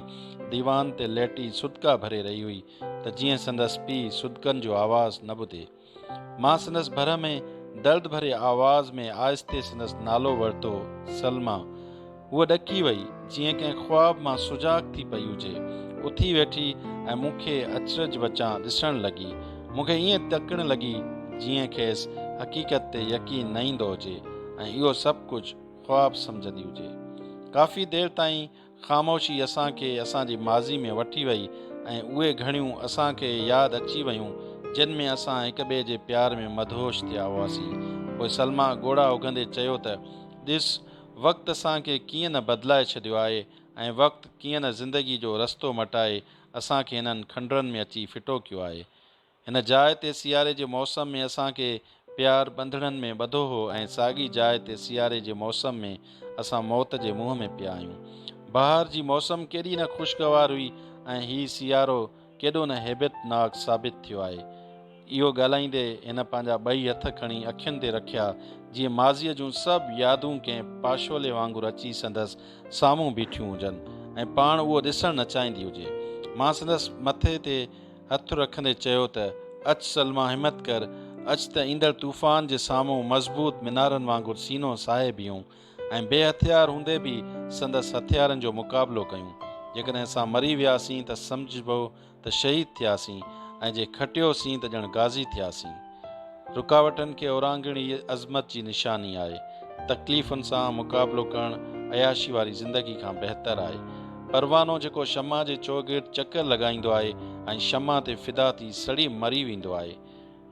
ديوان تي ليٽي سڏڪا ڀري رهي هئي ته جيئن سندس پيء سڏڪن جو آواز نه ٻڌي. مان سندس ڀر ۾ درد ڀري آواز ۾ آهستي سندس نالو ورتو، سلميٰ. هوء ڏڪي وئي، جيئن ڪنهن خواب مان سجاڳ ٿي پئي هجي. اٿي ويٺي ۽ مون کي اچرج وچان ڏسڻ لڳي. مون کي ائين تڪڻ لڳي، جيئن کيس حقيقت تي يقين نه ايندو هجي ۽ اهو سڀ ڪجهه خواب سمجهندي هجي. ڪافي دير تائين خاموشي اسان کي اسان جي ماضي ۾ وٺي وئي ۽ اهي گهڙيون اسان کي ياد اچي ويون جن ۾ اسان هڪ ٻئي جي پيار ۾ مدهوش ٿيا هئاسين. پوء سلميٰ ڳوڙها اگهندي چيو ته، ڏس، وقت اسان کي ڪيئن نه بدلائي ڇڏيو آهي ۽ وقت ڪيئن نه زندگي جو رستو مٽائي اسان کي هنن کنڊرن ۾ اچي ڦٽو ڪيو آهي. هن جاء تي سياري جي موسم ۾ اسان کي پيار ٻنڌڻن ۾ ٻڌو هو ۽ ساڳي جاء تي سياري جي موسم ۾ اسان موت جي منهن ۾ پيا آهيون. بهار جي موسم ڪيڏي نه خوشگوار هئي ۽ هي سيارو ڪيڏو نه هيبتناڪ ثابت ٿيو آهي. اهو ڳالهائيندي هن پنهنجا ٻئي هٿ کڻي اکين تي رکيا جيئن ماضيء جون سڀ يادون ڪنهن پاشولي وانگر اچي سندس سامهون بيٺيون هجن ۽ پاڻ اهو ڏسڻ نه چاهيندي هجي. مان سندس مٿي تي هٿ رکندي چيو ته، اچ سلميٰ همت ڪر، اچ ته ايندڙ طوفان جي سامهون مضبوط مينارن وانگر سينو ساهي بيهون ۽ بي هٿيار هوندي به سندس هٿيارن جو مقابلو ڪيون. جيڪڏهن اسان مري وياسين ته سمجهبو ته شهيد ٿياسين ۽ جي کٽيوسين ته ڄڻ غازي ٿياسين. رڪاوٽن کي اورانگهڻ ئي عظمت جي نشاني آهي. تڪليفن سان مقابلو ڪرڻ عياشي واري زندگي کان بهتر آهي. پروانو جيڪو شمع جي چوگرد چڪر لڳائيندو آهي ۽ شمع تي فدا ٿي سڙي مري ويندو آهي.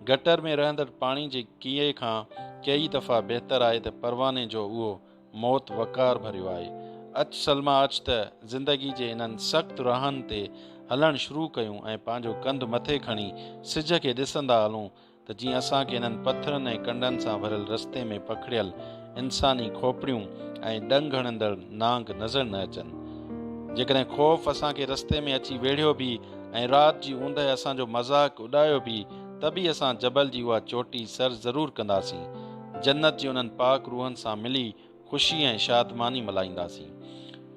گٽر ۾ رهندڙ پاڻي جي ڪيئي کان ڪيئي دفعا بهتر آهي ته پرواني جو اهو موت وقار ڀريو آهي. اچ سلميٰ اچ ته زندگي جي انهن سخت راهن تي هلڻ شروع ڪيون ۽ پنهنجو ڪنڌ مٿي کڻي سج کي ڏسندا هلون ته جيئن اسان کي انهن پٿرن ۽ ڪنڊن سان ڀريل رستي ۾ پکڙيل انساني کوپڙيون ۽ ڏنگ هڻندڙ نانگ نظر نه اچن. جيڪڏهن خوف اسان کي رستي ۾ اچي ويڙهيو به ۽ رات جي اوندهه اسان جو مذاق اڏايو به ته به اسان جبل جي اها چوٽي سر ضرور ڪنداسين. جنت جي انهن پاڪ روحن سان ملي خوشي ۽ شادماني ملهائينداسين.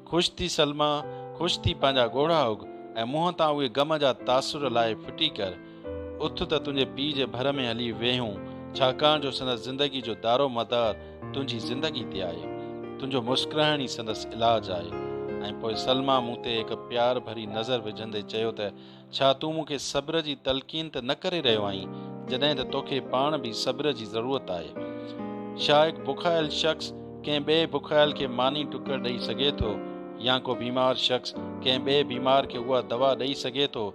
خوش ٿي سلميٰ، خوش ٿي پنهنجا ڳوڙها اگهه ۽ منهن تان اهي غم جا تاثر لاهي ڦٽي ڪر. اٿ ته تنهنجي پيء جي ڀر ۾ هلي ويهون، ڇاڪاڻ جو سندس زندگي جو دارو مدار تنهنجي زندگي تي آهي. تنهنجو مسڪرائڻ ئي سندس علاج آهي. ۽ پوء سلميٰ مون تي هڪ پيار ڀري نظر وجهندي چيو ته ڇا تون مون کي صبر جي تلقين ته نه ڪري رهيو آهين، جڏهن ته توکي پاڻ به صبر جي ضرورت آهي؟ ڇا هڪ بکايل شخص ڪنهن ٻئي بکايل کي ماني ٽڪر ڏئي سگهي ٿو يا ڪو بيمار شخص ڪنهن ٻئي بيمار کي اها دوا ڏئي سگهي ٿو،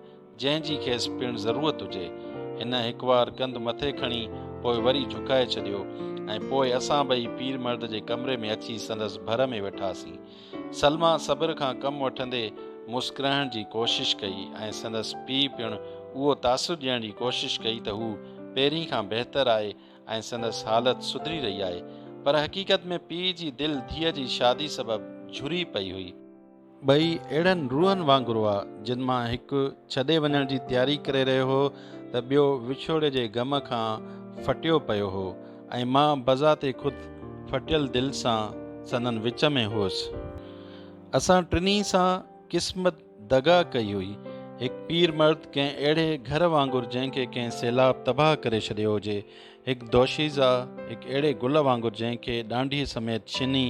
جنهن جي کيس پڻ ضرورت هجي؟ هن هڪوار ڪنڌ مٿي کڻي پوء وري جهڪائي ڇڏيو ۽ پوء اسان ٻئي پير مرد جي ڪمري ۾ اچي سندس ڀر ۾ ويٺاسين. سلميٰ صبر کان ڪم وٺندي مسڪرائڻ جي ڪوشش ڪئي ۽ سندس پيء پڻ اهو تاثر ڏيڻ جي ڪوشش ڪئي ته هو پهرين کان بهتر آهي ۽ سندس حالت سڌري رهي آهي پر حقيقت ۾ پيء جي دل ڌيء جي شادي سبب جهري پئي هئي. ٻئي اهڙن روحن وانگر هئا جن مان هڪ ڇڏي وڃڻ جي تياري ڪري رهيو هو ته ٻيو وڇوڙي جي غم کان ڦٽيو پيو هو. ۽ مان بذات خود ڦٽيل دل سان سندن وچ ۾ هئس. اسان ٽنهي سان قسمت دغا ڪئي هئي. هڪ پير مرد ڪنهن اهڙي گهر وانگر جنهن کي ڪنهن سيلاب تباهه ڪري ڇڏيو هجي. هڪ دوشيزه هڪ اهڙي گل وانگر جنهن کي ڏانڍيء سميت ڇني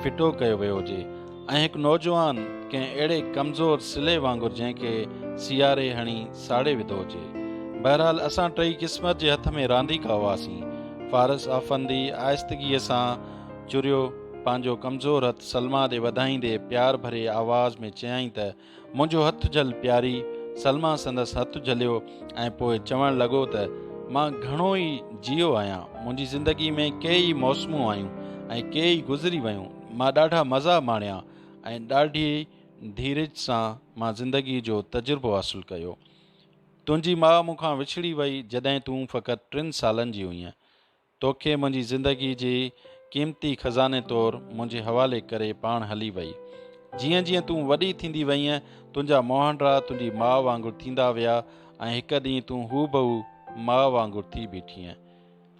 ڦٽو ڪيو ويو هجي ۽ هڪ نوجوان ڪنهن اهڙي ڪمزور سلي وانگر جنهن کي سياري هڻي ساڙي وڌو هجي. بهرحال اسان ٽئي قسمت جي هٿ ۾ رانديڪا هئاسين. فارس آفندي آهستگيء سان چريو، پنهنجو ڪمزور هٿ سلميٰ ڏي وڌائيندي پيار ڀري آواز ۾ چيائين ته، منهنجو هٿ جهل پياري. سلميٰ سندس هٿ جهليو ۽ پوء چوڻ لڳو ته، مان گهڻو ئي جيئو آهيان. منهنجي زندگي ۾ ڪيئي موسمون آيون ۽ ڪيئي گذري ويون. مان ڏاڍا مزا ماڻيا ۽ ڏاڍي ڌيرج سان مان زندگي جو تجربو حاصل ڪيو. تنهنجي ماء مون کان وڇڙي وئي جڏهن تون فقط ٽن سالن جي هئينء. توکي منهنجي زندگي جي قيمتي خزاني طور منهنجي حوالي ڪري پاڻ هلي وئي. جيئن جيئن تون وڏي ٿيندي وئينء، تنهنجا مهانڊا تنهنجي ماء وانگر ٿيندا ويا ۽ هڪ ڏينهن تون هوبهو ماء وانگر ٿي بيٺينء.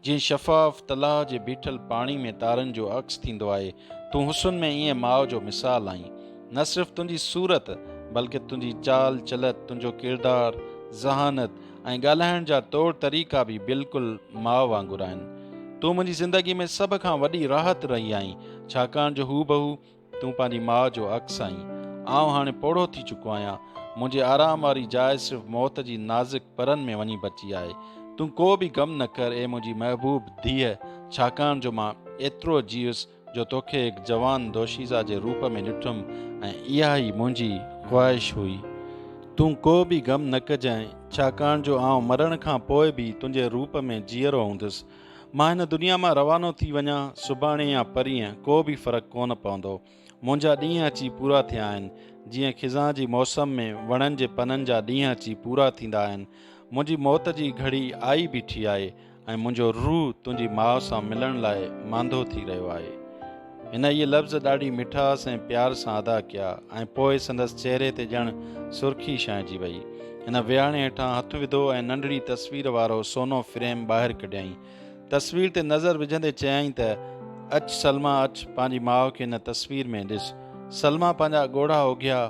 جيئن شفاف تلاء جي بيٺل پاڻي ۾ تارن جو عڪس ٿيندو آهي، تون حسن ۾ ائين ماء جو مثال آهين. نه صرف تنهنجي صورت، بلڪه تنهنجي چال چلت، تنهنجو ڪردار، ذهانت ۽ ڳالهائڻ جا طور طريقا به بلڪل ماء وانگر آهن. تون منهنجي زندگي ۾ سڀ کان وڏي راحت رهي آهين، ڇاڪاڻ جو هوبهو تون پنهنجي ماء جو عڪس آهين. آئون هاڻي پوڙهو ٿي چڪو آهيان. منهنجي آرام واري جاء صرف موت جي نازڪ پرن ۾ وڃي بچي آهي. تون ڪو به غم نه ڪر اي منهنجي محبوب ڌيء، ڇاڪاڻ جو مان ايترو جيئس جو توکي هڪ جوان دوشيزه جي روپ ۾ ڏٺم ۽ اها ئي منهنجي خواهش هئي. تون ڪو به غم نه ڪجانء، ڇاڪاڻ جو آئون مرڻ کان پوء به تنهنجي روپ ۾ جيئرو هوندس. مان هن دنيا مان روانو ٿي وڃان، سڀاڻي يا پرينء، ڪو به فرق ڪونه پوندو. منهنجا ڏينهن اچي پورا ٿيا آهن، جيئن خزان جي موسم ۾ وڻن جي پنن جا ڏينهن اچي پورا ٿيندا آهن. منهنجي موت جي گهڙي آئي بيٺي آهي ۽ منهنجو روح تنهنجي ماء سان ملڻ لاء ماندو ٿي رهيو آهي. هن اهي لفظ ڏاڍي مٺاس ۽ پيار سان ادا ڪيا ۽ پوء سندس چهري تي ڄڻ سرخي ڇانئجي وئي. هن ويهاڻي هيٺان هٿ وڌو ۽ ننڍڙي تصوير وارو سونو فريم ٻاهر ڪڍيائين. تصوير تي نظر وجهندي چيائين ته، اچ سلميٰ اچ، پنهنجي ماء کي هن تصوير ۾ ڏس. سلميٰ پنهنجا ڳوڙها اگهيا،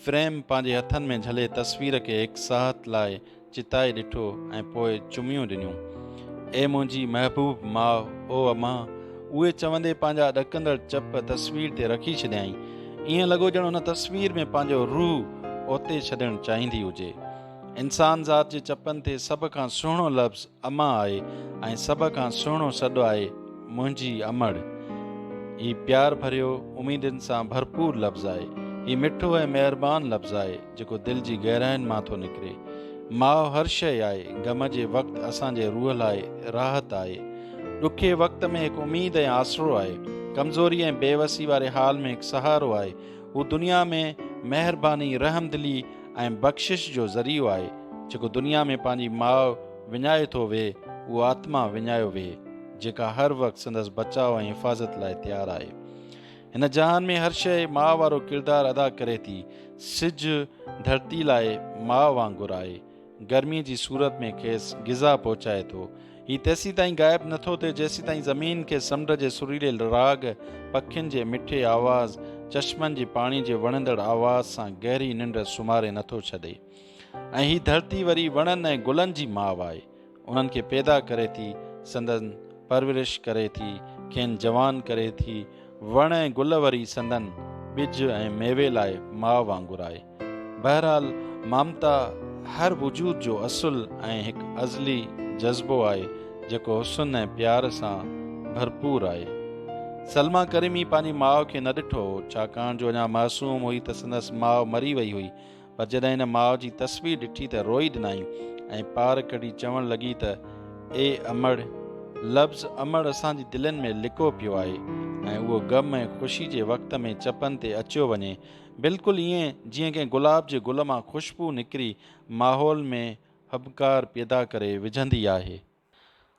فريم پنهنجي هٿن ۾ جهلي تصوير کي هڪ ساعت لاء چتائي ڏٺو ۽ پوء چميون ڏنيون. اي منهنجي محبوب ماء، او امان! اهي چوندي پنهنجا ڏڪندڙ چپ تصوير تي رکي ڇڏيائين. ائين لڳو ڄڻ ان تصوير ۾ پنهنجو روح اوتي ڇڏڻ چاهيندي هجي. انسان ذات جي چپن تي سڀ کان سهڻو لفظ امان آهي ۽ سڀ کان سهڻو سڏ آهي منهنجي امڙ. هي پيار ڀريو، اميدن سان ڀرپور لفظ آهي. هي مٺو ۽ مهربان لفظ آهي، جيڪو دل جي گهراين مان ٿو نڪري. ماء هر شيء آهي، غم جي وقت اسان جي روح لاء راحت آهي. ڏکي وقت ۾ هڪ اميد ۽ آسرو آهي. ڪمزوري ۽ بيوسي واري حال ۾ هڪ سهارو آهي. هو دنيا ۾ مهرباني، رحمدلي ۽ بخشش جو ذريعو آهي. جيڪو دنيا ۾ پنهنجي ماء وڃائي ٿو ويهي، اهو آتما وڃايو ويهي، جيڪا هر وقت سندس بچاء ۽ حفاظت لاء تيار آهي. هن جهان ۾ هر شيء ماء وارو ڪردار ادا ڪري ٿي. سج ڌرتي لاء ماء وانگر آهي. گرمي جي صورت ۾ کيس غذا پهچائي ٿو. هي تيسيتائين غائب نٿو ٿئي جيسيتائين زمين کي سمنڊ جي سريلي راڳ، پکين جي مٺي آواز، چشمن جي پاڻي جي وڻندڙ آواز سان گهري ننڊ سمهاري نٿو ڇڏي. ۽ هي ڌرتي وري وڻن ۽ گلن جي ماء آهي. انهن کي پيدا ڪري ٿي، سندن پرورش ڪري ٿي، کين جوان ڪري ٿي. وڻ ۽ گل وري سندن ٻج ۽ ميوي لاء ماء وانگر آهي. بهرحال مامتا هر وجود جو اصل ۽ هڪ ازلي جذبو آهي جيڪو حسن ۽ پيار سان ڀرپور آهي. سلميٰ ڪريمي پنهنجي ماء کي نه ڏٺو هو، ڇاڪاڻ جو اڃا معصوم هئي ته سندس ماء مري وئي هئي، پر جڏهن هن ماء جي تصوير ڏٺي ته روئي ڏنائين ۽ پار ڪڍي چوڻ لڳي ته اي امڙ! لفظ امڙ اسان جي دلين ۾ لڪو پيو آهي ۽ اهو غم ۽ خوشي جي وقت ۾ چپن تي اچيو وڃي، بلڪل ائين جيئن ڪنهن گلاب جي گل مان خوشبو نڪري ماحول ۾ هٻڪار پيدا ڪري وجهندي آهي.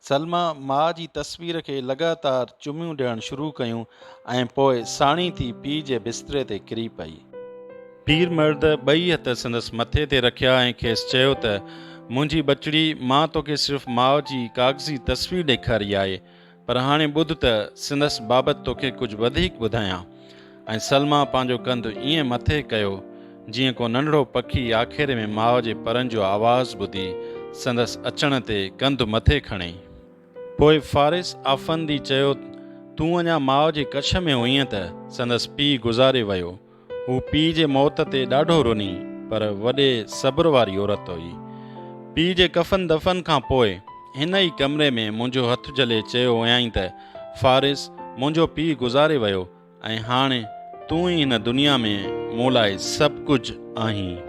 سلميٰ ماء جي تصوير کي لڳاتار چميون ڏيڻ شروع ڪيون ۽ پوء ساڻي ٿي پيء جي بستري تي ڪري پئي. پير مرد ٻئي هٿ سندس مٿي تي رکيا ۽ کيس چيو ته، منهنجي ٻچڙي، مان توکي صرف ماء جي ڪاغذي تصوير ڏيکاري آهي، پر هاڻي ٻڌ ته سندس بابت توکي ڪجهه وڌيڪ ٻڌايان. ۽ سلميٰ پنهنجو ڪنڌ ائين مٿي ڪيو، جيئن ڪو ننڍڙو پکي آکيري ۾ ماء جي پرن جو آواز ٻڌي سندس اچڻ تي ڪنڌ مٿي کڻي. پوء فارس آفندي چيو، تون اڃا ماء جي ڪڇ ۾ هئينء ته سندس پيء گذاري ويو. هوء پيء جي موت تي ڏاڍو رني، پر وڏي صبر واري عورت هئي. پيء جي ڪفن دفن کان پوء هن ئي ڪمري ۾ منهنجو هٿ جهلي چيو هيائين ته، فارس، منهنجو پيء گذاري ويو ۽ هاڻي تون ئي هن دنيا ۾ مون لاء سڀ ڪجهه آهين.